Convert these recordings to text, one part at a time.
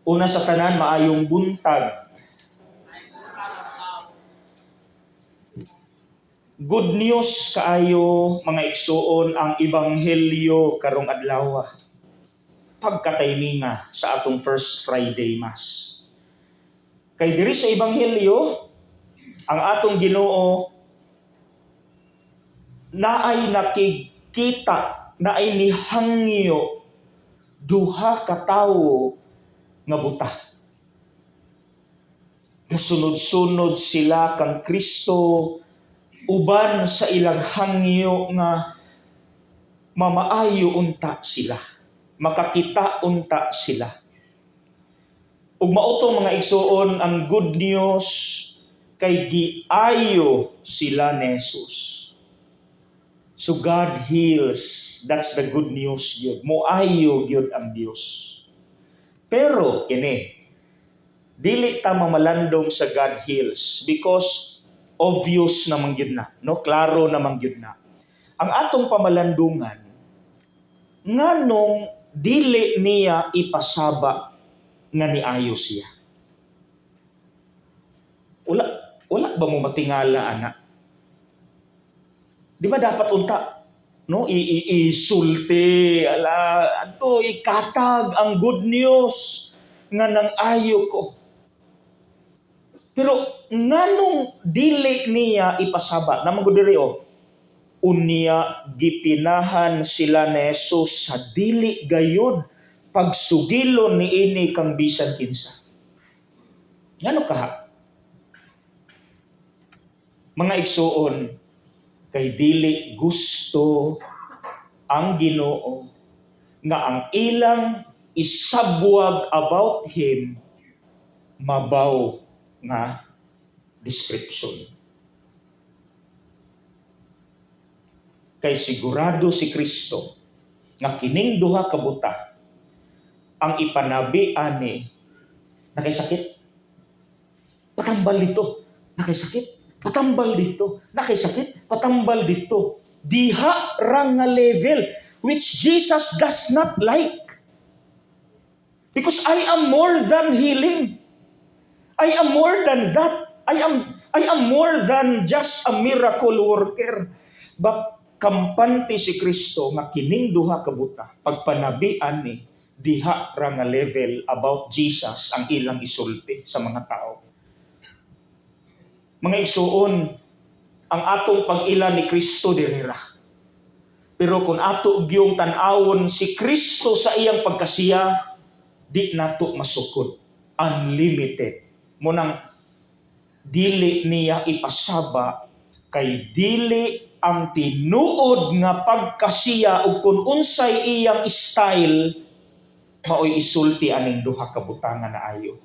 Una sa tanan, maayong buntag. Good news kaayo, mga igsuon, ang ebanghelyo karong adlaw. Pagkatayminga sa atong First Friday Mass. Kay diri sa ebanghelyo, ang atong Ginoo naay nakikita, naay nihangyo duha ka tawo nga buta. Gasunod-sunod sila kang Kristo uban sa ilang hangyo nga mamaayo unta sila, makakita unta sila. Ug mao to, mga igsuon, ang good news kay giayo sila ni Jesus. So God heals. That's the good news gyud. Moayo gyud ang Dios. Pero kini, dili ta mamalandong sa God heals because obvious naman gyud na, no? Klaro naman gyud na. Ang atong pamalandungan, nganong dili niya ipasaba nga niayo siya? Wala ba mo matingala ana? Di ba dapat unta, no, i, i isulti ala adto, ikatag ang good news nga nang ayo ko? Pero nganong dili niya ipasaba naman gud diri, oh? Unya gipinahan sila ni Jesus sa dili gayud pagsugilon niini kang bisan kinsa. Ngano kaha, mga igsuon? Kay dili gusto ang Ginoo nga ang ilang isabwag about him mabaw nga description. Kay sigurado si Kristo nga kining duha ka buta ang ipanabi ani: "Naa kay sakit? Patambal dito. Naa kay sakit? Patambal dito. Naa kay sakit? Patambal dito." Diha ra nga level which Jesus does not like. Because I am more than healing. I am more than that. I am more than just a miracle worker. But kampante si Kristo nga kining duha ka buta, pagpanabian ni, diha ra nga level about Jesus ang ilang isulti sa mga tao. Mga igsuon, ang atong pag-ila ni Kristo diri ra. Pero kung ato gyung tan-awon si Kristo sa iyang pagkasiya, di nato masukod. Unlimited. Mao nang dili niya ipasaba kay dili ang tinuod nga pagkasiya ug kung unsay iyang style maoy isulti aning duha ka butanga na ayo.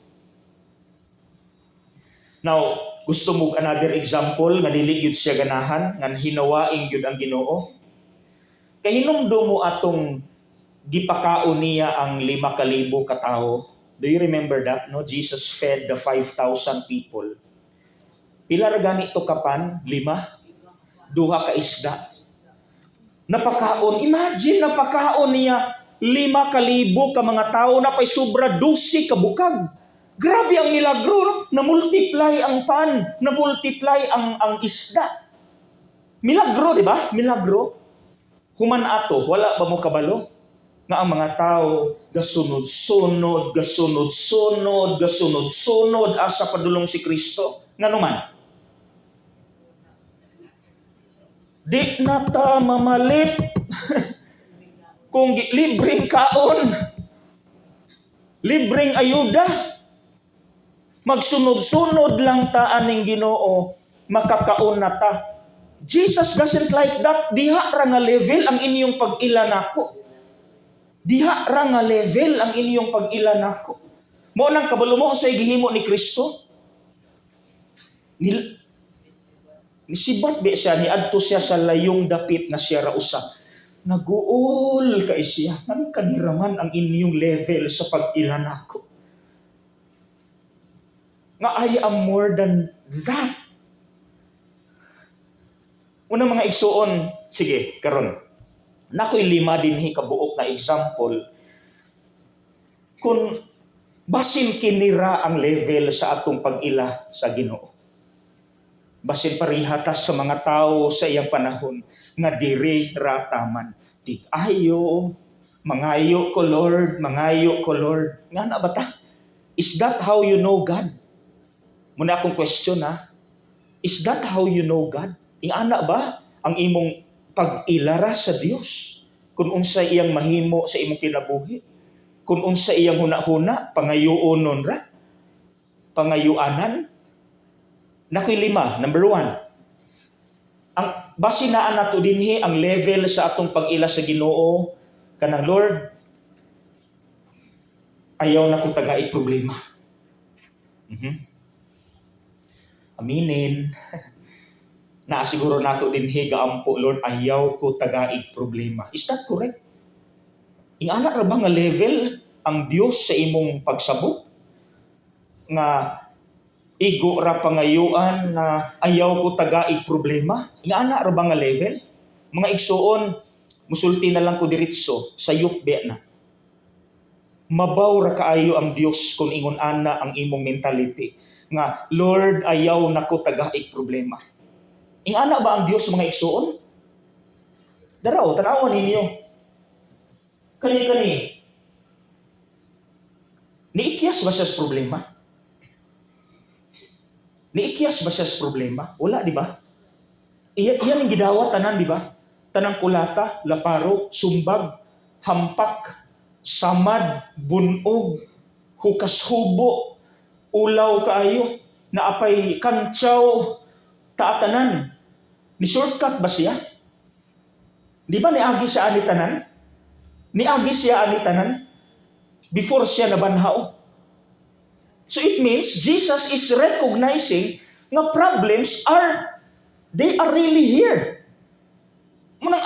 Now, gusto mo another example nga dili gyud siya ganahan, nga hinawaing gyud ang Ginoo? Kay hinumdum mo atong gipakaon niya ang 5,000 ka tawo. Do you remember that? No, Jesus fed the 5,000 people. Pila ra gani to ka pan? Lima? Duha ka isda. Napakaon. Imagine, napakaon niya 5,000 ka mga tao na pay sobra, 12 ka bukag. Grabe ang milagro, no? Na-multiply ang pan, na-multiply ang isda. Milagro, di ba? Milagro. Human ato, wala ba mo kabalo nga ang mga tao gasunod-sunod, gasunod-sunod, gasunod-sunod asa padulong si Kristo? Ngano man? Di na ta mamalit kung libreng kaon, libreng ayuda. Magsunod-sunod lang ta aning Ginoo, makakaon na ta. Jesus doesn't like that. Diha ra nga level ang inyong pag-ila nako. Diha ra nga level ang inyong pag-ila nako. Mao nang kabalo mo sa gihimo ni Kristo? Nisibat ba siya, niadto siya sa layong dapit na siya ra usa. Naguol kay siya. Anong kaniraman ang inyong level sa pag-ila nako? Nga I am more than that. Una, mga igsuon, sige, karon. Nakoy lima dinhi kabuok na example. Kung Basin kini ra ang level sa atong pag-ila sa Ginoo. Basin pareha ta sa mga tao sa iyang panahon nga diri ra taman. Tig-ayo, mangayo ko, Lord, mangayo ko, Lord. Nga na ba ta? Is that how you know God? Mao na akong question ha. Is that how you know God? Ingana ba ang imong pag-ilara sa Dios? Kung unsa iyang mahimo sa imong kinabuhi? Kung unsa iyang huna-huna, pangayuonon ra? Pangayuanan? Nakoy lima. Number one, ang base naa nato dinhi ang level sa atong pag-ila sa Ginoo kanang, "Lord, ayaw na ko tagaig problema." Aminin. Naa siguro nato dinhi gaampo, "Lord, ayaw ko tagaig problema." Is that correct? Ingana ra ba nga level ang Dios sa imong pagsabot? Nga igo ra pangayuan nga ayaw ko tagaig problema? Ingana ra ba nga level? Mga igsuon, musulti na lang ko diretso, sayop biya na. Mabaw ra kaayo ang Dios kung ingon ana ang imong mentality nga, "Lord, ayaw nako tagaig problema." Ingana ba ang Dios, mga igsuon? Daraw, tanawan ninyo. Kani kani. Niikyas ba siya sa problema? Niikyas ba siya sa problema? Wala, di ba? Iya, iyan ang gidawat tanan, di ba? Tanang kulata, laparo, sumbag, hampak, samad, bunog, hukas hubo, ulaw kaayo, naapay kantsaw, taatanan. Ni shortcut ba siya? Di ba niagi siya ani tanan? Niagi siya ani tanan? Before siya nabanhaw. So it means Jesus is recognizing nga problems are they are really here. Mao nang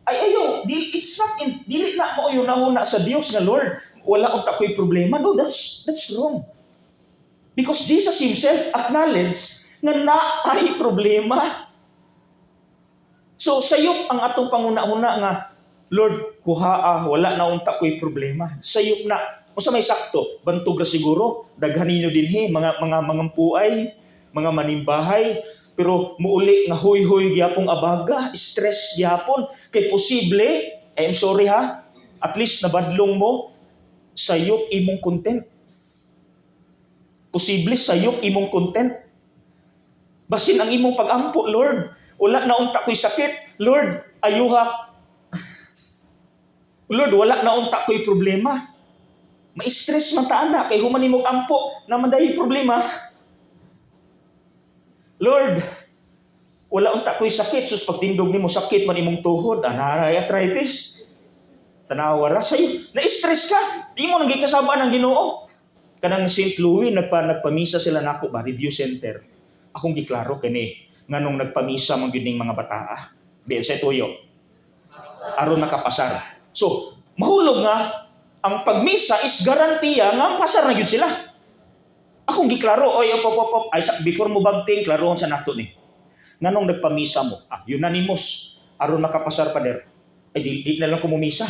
ay ayo, dili, it's not in, dili na mo yung nahuna sa Dios nga, "Lord, wala unta ko'y problema." No, that's wrong. Because Jesus himself acknowledged nga naay problema. So sayop ang atong panguna-una nga, "Lord, kuhaa, wala na unta ko'y problema." Sayop na. Unsa may sakto, bantog ra siguro, daghan ninyo dinhi mga mangampuay, mga manimbahay, pero muuli nga huy-huy gyapong abaga, stress gyapon kay posible, I'm sorry ha, at least nabadlong mo, sayop imong content. Posible sayop imong content. Basin ang imong pag-ampo, "Lord, wala na unta ko'y sakit. Lord, ayuha. Lord, wala na unta ko'y problema." Ma-stress man ta ana kay human nimong ampo na man dahi problema. "Lord, wala unta ko'y sakit." Sus, pagtindog nimo, sakit man imong tuhod, ana arthritis. Tanawa ra sayo. Na-stress ka. Di mo nang gikasaba ng Ginoo. Kanang St. Louis, nagpamisa sila nako ba, review center. Akong giklaro kini nganong nagpamisa man gyud ning mga bataa. Di sa tuyo. Aron nakapasar. So, mahulog nga ang pagmisa is garantiya nga pasar na gyud sila. Akong giklaro, "Oy, op, op, op, op. Ay, before mo bagting, klarohon sa nato ni. Nganong nagpamisa mo?" "Ah, unanimous. Aron makapasar, pader." "Ay, di na lang ko mumisa."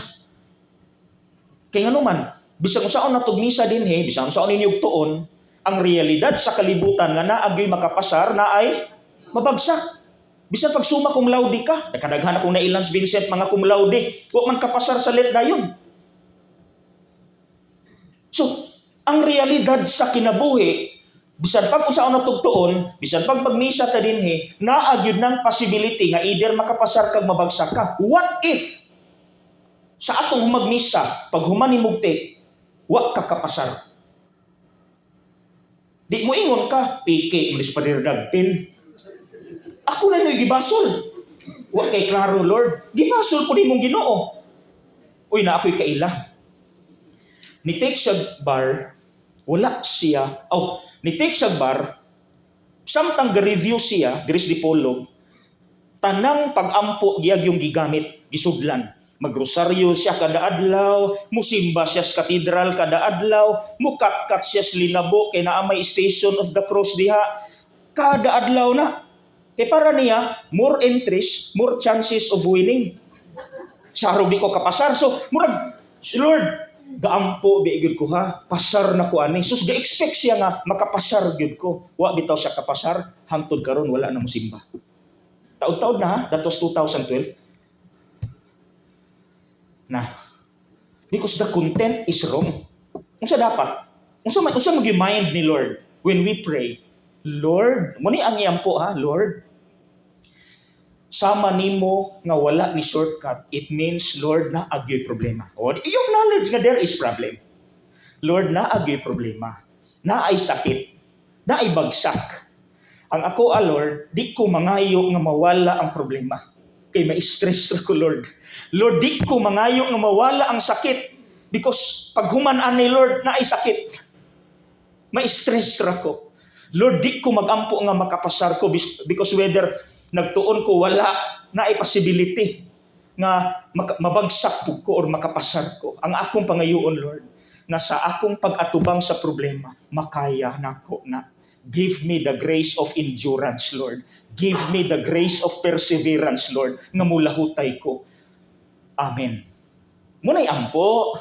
Kay ngano man, bisan unsaon natog misa dinhi, bisan unsaon ninyo tuon, ang realidad sa kalibutan nga naa gyoy makapasar na ay mabagsak. Bisan pag summa cum laude ka, nakadaghan akong nailans Vincent mga cum laude, wa man kapasar sa LET dayon. So, ang realidad sa kinabuhi, bisan pag unsaon natog tuon, bisan pag magmisa ta dinhi, naa gyud ng possibility nga either makapasar kag mabagsak ka. What if sa atong humagmisa, pag human nimog take, wa ka kapasar? Di mo ingon ka, "Piki, malis pa dagpin. Ako na no'y gibasol. Wa kay klaro, Lord. Gibasol po nimong Ginoo." Uy, na ako'y kaila. Ni take siya bar, wala siya, oh, ni take siya bar, samtang ga-review siya, diri sa Dipolog, tanang pag-ampo giyag yung gigamit, gisudlan. Magrosaryo siya kada adlaw, musimba siya sa katedral kada adlaw, mukatkat siya sa Linabo kay naa may Station of the Cross diha. Kada adlaw na. Kay para niya, more entries, more chances of winning. Sarog di ko kapasar. So, murag, "Lord, Gaampo bi gyud ko ha, pasar na ko ani. Sus, ga-expect siya nga makapasar gyud ko. Wa bitaw siya kapasar, hangtod karon wala na mosimba. Taod-taod na ha, that was 2012. Na. Because the content is wrong. Unsa dapat? Unsa man mind ni Lord when we pray? Lord, mo ni ang iyampo ha, Lord. Sama nimo nga wala ni shortcut, it means, Lord, naa gyoy problema. O, i-acknowledge nga there is problem. Lord, naa gyoy problema. Naay sakit. Naay bagsak. Ang ako, ah, Lord, di ko mangayo nga mawala ang problema. Kay ma-stress ra ko, Lord. Lord, di ko mangayo nga mawala ang sakit. Because paghuman ani, Lord, naay sakit. Ma-stress ra ko. Lord, di ko magampo nga makapasar ko because whether nagtuon ko wala, naay possibility nga mabagsak pug ko or makapasar ko. Ang akong pangayoon, Lord, nga sa akong pag-atubang sa problema, makaya nako na. Give me the grace of endurance, Lord. Give me the grace of perseverance, Lord, nga mulahutay ko. Amen. Muna'y ampo.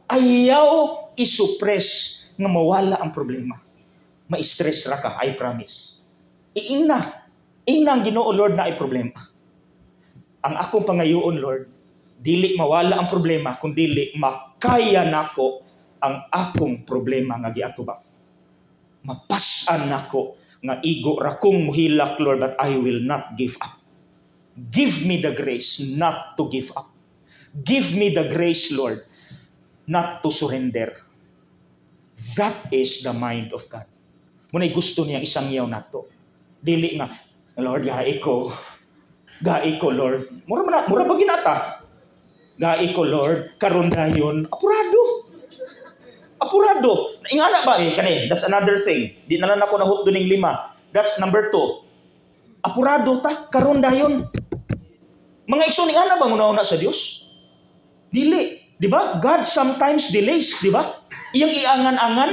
Ayaw i-suppress nga mawala ang problema. Ma-stress ra ka, I promise. Iingna. Ingna ang Ginoo, Lord, naay problema. Ang akong pangayoon, Lord, dili mawala ang problema, kung dili makaya nako ang akong problema nga giatubang. Mapasan nako nga igo ra kong muhilak, Lord, but I will not give up. Give me the grace not to give up. Give me the grace, Lord, not to surrender. That is the mind of God. Muna'y gusto niya isangyaw nato. Dili nga, "Lord, gai ko. Gai ko, Lord." Mura man na, mura ba ginata? "Gai ko, Lord, karon dayon." Apurado. Apurado. Ingana ba eh, kani, that's another thing. Di na lang ako nahutdo ning lima. That's number two. Apurado ta, karon dayon. Mga igsoon, ingana ba una sa Dios? Dili. Di ba? God sometimes delays, di ba? Iyang iangan-angan,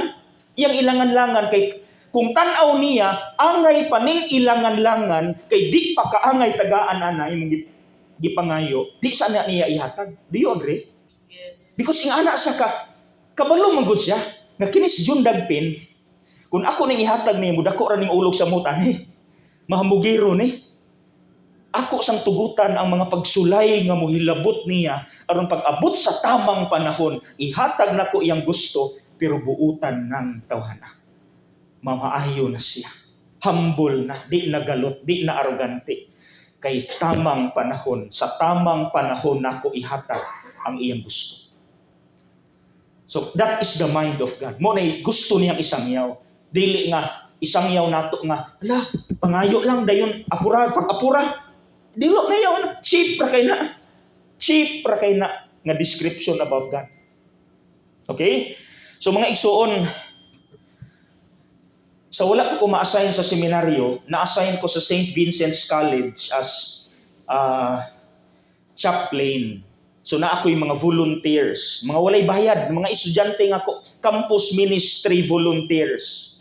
iyang ilangan-langan kay kung tan-aw niya, angay paning ilangan-langan kay di pa kaangay tagaan ana imong gipangayo, di sa na niya ihatag. Do you agree? Yes. Because ingana sa ka, kabalo man gud siya nga kini si Jun Dagpin, kung ako ning ihatag nimo, dako ra ning ulog sa muta ni. Mahamugiro ni. Ako sang tugutan ang mga pagsulay nga mohilabot niya aron pag-abot sa tamang panahon, ihatag nako iyang gusto pero buutan ng tawhana. Mamaayo na siya. Humble na, di na galot, di na arogante. Kay tamang panahon, sa tamang panahon nako ihatag ang iyang gusto. So that is the mind of God. Mo na gusto niyang isangyaw. Dili nga isangyaw nato nga, ala, pangayo lang dayon, apura, pag apura. Dilo na yaw, cheap ra kay na. Cheap ra kay na nga description about God. Okay? So mga igsuon, sa wala ko ma-assign sa seminaryo, na-assign ko sa St. Vincent's College as chaplain. So na ako yung mga volunteers, mga walay bayad, mga estudyante nga ko, campus ministry volunteers.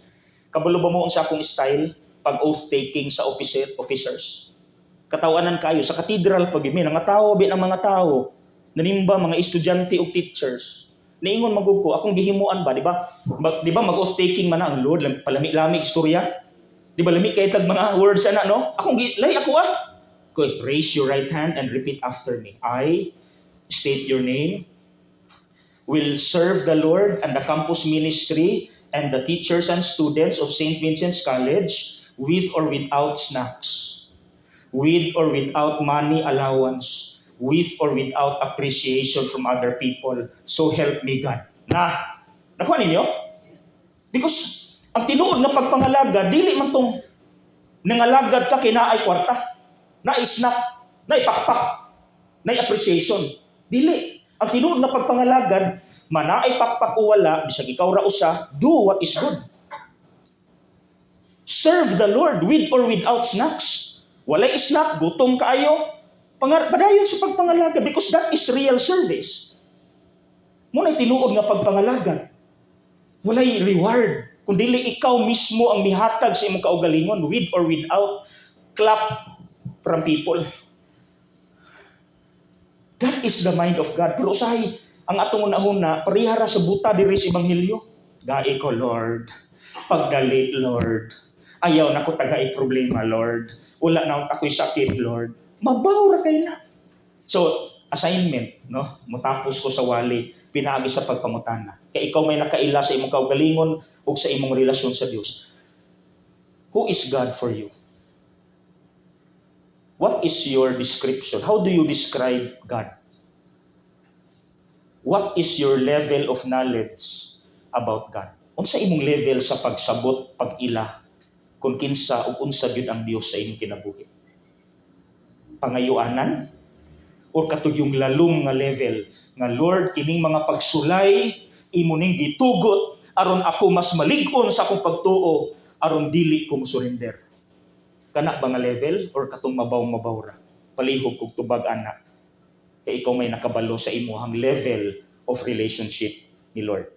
Kabalo ba mo sa akong style pag oath taking sa officers? Katawanan kayo sa cathedral pag mi nga tao bi ng mga tao nanimba, mga estudyante ug teachers. Niingon magug ko akong gihimuan ba, di ba? Di ba mag oath taking man na ang Lord, palami-lami istorya. Di ba lami kay tag mga words ana, no? Akong lay ako ah. Okay, "Raise your right hand and repeat after me. I state your name will serve the Lord and the campus ministry and the teachers and students of St. Vincent's College with or without snacks, with or without money allowance, with or without appreciation from other people. So help me God." Na, nakuha ninyo? Because ang tinuod nga pagpangalagad, dili man tong nangalagad ka kay naay kwarta, naay snack, naay pakpak, naay appreciation. Dili. Ang tinuod nga pagpangalagad, manaay pakpak o wala, bisag ikaw ra usa, do what is good. Serve the Lord with or without snacks. Walay snack, gutom kaayo, padayon sa pagpangalagad because that is real service. Muna'y tinuod nga pagpangalagad. Walay reward. Kung dili ikaw mismo ang mihatag sa imong kaugalingon with or without clap from people. That is the mind of God. Pero usahay, Ang atong una-una, pareha ra sa buta diri sa ebanghelyo. "Gai ko, Lord. Pagdali, Lord. Ayaw na ko tagai problema, Lord. Wala na ako'y sakit, Lord." Mabaw ra kay na. So, assignment, no? Mutapos ko sa wali, pinaagi sa pagpangutana. Kay ikaw may nakaila sa imong kaugalingon ug sa imong relasyon sa Dios. Who is God for you? What is your description? How do you describe God? What is your level of knowledge about God? Unsa imong level sa pagsabot, pag-ila kung kinsa ug unsa gyud ang Dios sa imong kinabuhi? Pangayuanan or katong lalom nga level nga, "Lord, kining mga pagsulay imo ning gitugot aron ako mas malig-on sa akong pagtuo, aron dili ko mo-surrender"? Kana ba nga level or katong mabaw-mabaw ra? Palihog kog tubag ana. Kay ikaw may nakabalo sa imuhang level of relationship ni Lord.